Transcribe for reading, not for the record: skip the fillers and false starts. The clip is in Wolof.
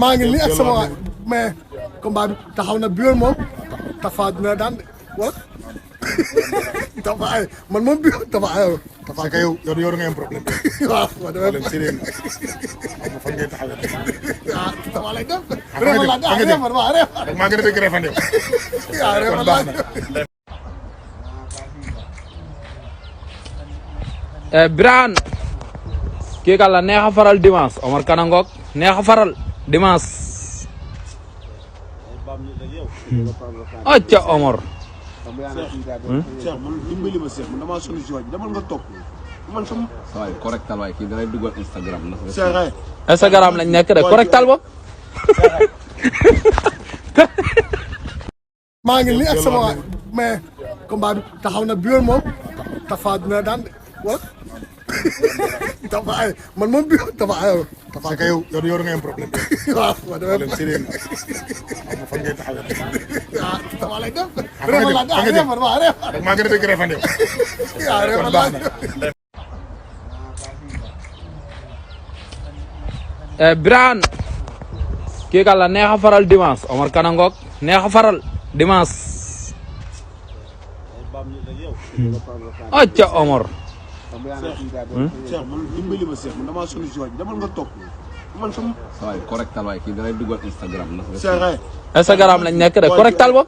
maa ngi nii ak sama waay mais combat bi taxaw na biir moom Tafa dina daan wala Tafa ay man moom biir Tafa ayoo. Tafa parce que yow da ngay am problème. waaw waaw damay problème sérieux nga fan ngay taxawee. ah Tafa lay def. fan nga jëm maa ngi dégg Refane yow. waaw kon baax na. Birane kii kàlla neex a faral dimanche Omar Kanangok neex a faral dimanche acca Omar Cheikh man dimbali ma Cheikh man damaa sonn si waaj demal nga toog man sama waay correctal waay kii dalay dugal Instagram la Cheikh Instagram lañ nekk de correctal ba maa ngi nii ak sama waay mais combat bi taxaw na biir moom Tafa dina daan wala Tafa ay man moom biir Tafa ayoo. parce que yow da ngay am problème. waaw waaw damay problème sérieux nga fan ngay taxawee. ah Tafa lay def. fan nga jëm maa ngi dégg Refane yow. kon baax na. Birane kii kàlla neex a faral dimanche Omar Kanangok neex a faral dimanche acca Omar Cheikh man dimbali ma Cheikh man damaa sonn si waaj demal nga toog man sama waay correctal waay kii dalay dugal Instagram la Cheikh Instagram lañ nekk de correctal ba